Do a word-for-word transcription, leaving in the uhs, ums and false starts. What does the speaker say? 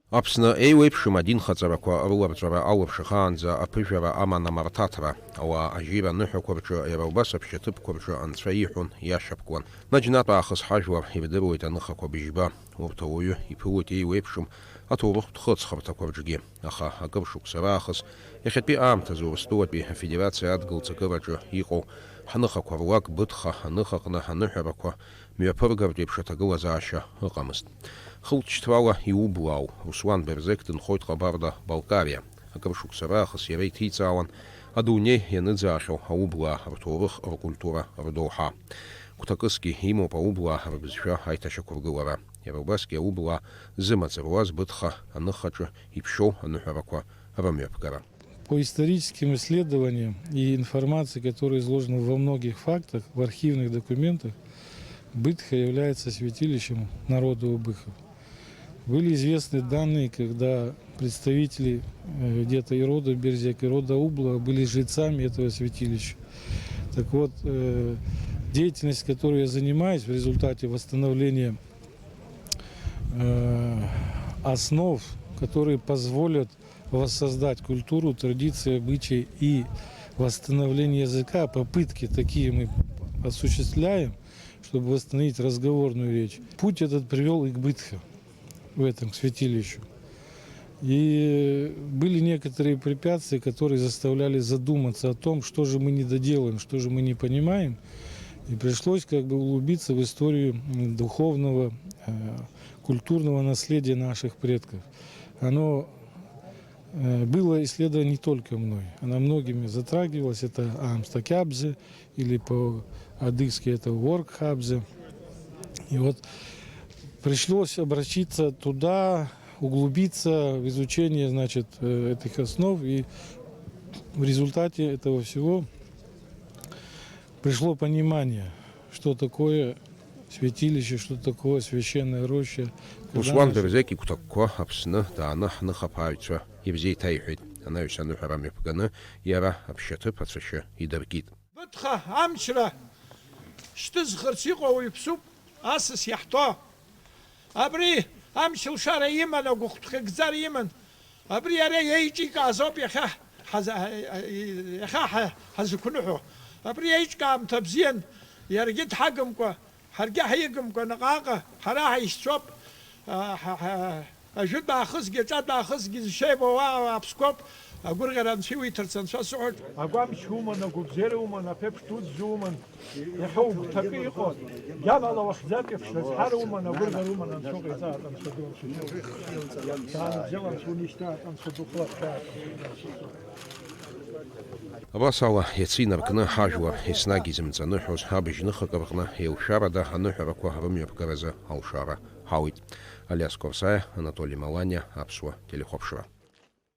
Аԥсны еиуеиԥшым адинхаҵарақәа рыларҵәара алаԥшахаанӡа аԥыжәара аман амарҭаҭра. Ауаа ажьира аныҳәақәа рҿы, иара убас аԥшьаҭыԥқәа рҿы анцәа ииҳәон, иашьапкуан. Наџьнатә аахыс ҳажәлар ирдыруеит аныхақәа быжьба. Урҭ ауаҩы иԥылоит еиуеиԥшым аҭоурыхтә хыҵхырҭақәа рҿгьы. Аха акыр шықәса раахыс, иахьатәи аамҭазы Урыстәылатәи Афедерациа адгылҵакыраҿы иҟоу ҳныхақәа руак Быҭха аныхаҟны аныҳәарақәа мҩаԥыргартә еиԥш аҭагылазаашьа ыҟамызт. Хылҵшьҭрала иублаау Руслан Берзеқ дынхоит Ҟабарда-Балкариа. Акыр шықәса раахыс иара иҭиҵаауан адунеи ианыӡаахьоу аублаа рҭоурых, ркультура, рдоуҳа. Гәҭакысгьы имоуп аублаа рыбызшәа аиҭашьақәыргылара. Иара убасгьы аублаа зымаҵ руаз Быҭха аныхаҿы иԥшьоу аныҳәарақәа рымҩаԥгара. По историческим исследованиям и информации, которая изложена во многих фактах, в архивных документах, Бытха является святилищем народа Убыхов. Были известны данные, когда представители, э, где-то и рода Берзек, и рода Убла были жрецами этого святилища. Так вот, э, деятельность, которой я занимаюсь в результате восстановления, э, основ, которые позволят воссоздать культуру, традиции, обычаи и восстановление языка, попытки такие мы осуществляем, чтобы восстановить разговорную речь. Путь этот привёл и к Бытха, в этом, к святилищу. И были некоторые препятствия, которые заставляли задуматься о том, что же мы не доделаем, что же мы не понимаем. И пришлось как бы углубиться в историю, м, духовного, э, культурного наследия наших предков. Оно, э, было исследовано не только мной, оно многими затрагивалось. Это Аамсҭа Қьабза, или по-адыгски это Уорк Хабза. И вот пришлось обратиться туда, углубиться в изучение, значит, э, этих основ. И в результате этого всего пришло понимание, что такое святилище, что такое священная роща. Руслан Дерзеки игәҭакқәа Аԥсны дааны ҳныхаԥааҩцәа ирзеиҭаиҳәеит. Анаҩс аныҳәара мҩаԥганы, иара аԥшьаҭыԥ ацәашьы идыркит. Быҭха амчра шьҭызхырц иҟоу уаҩԥсуп асас иаҳҭо. Абри амч лшара иман, агәыхәҭхьыгӡара иман. Абри иара иеиҿикааз ауп иахьа ҳаза-, иахьа ҳа-, ҳазықәныҳәо. Абри иеиҿкаамҭа бзиан, иаргьы дҳагымкәа, ҳаргьы ҳаигымкәа, наҟ-ааҟ ҳара ҳаишьцәоуп, а, ҳа-, ҳа-, ажәытә аахысгьы, аҿатә аахысгьы зшеибауа аԥсқәоуп, агәырӷьара анцәа иуиҭарц анцәа сыҳәоит. Агәамч уман, агәыбзиара уман, аԥеиԥш дуӡӡа уман. Иахьа угәҭакы иҟоу, иамала уахьӡатәи аԥшра зҳара уман, агәырӷьара уман, анцәа уҟаиҵааит, анцәа ду, анцәа ду. Даара бзиала анцәа унишьҭааит, анцәа духлаԥшааит. Абас ала, иацы инаркны ҳажәлар еснагь изымҵаныҳәоз абыжь ныхак рҟны еилшәарада аныҳәарақәа рымҩаԥгаразы алшара ҳауит. Алиас Корсаиа, Анатоли Маланиа, Аԥсуа телехәаԥшра.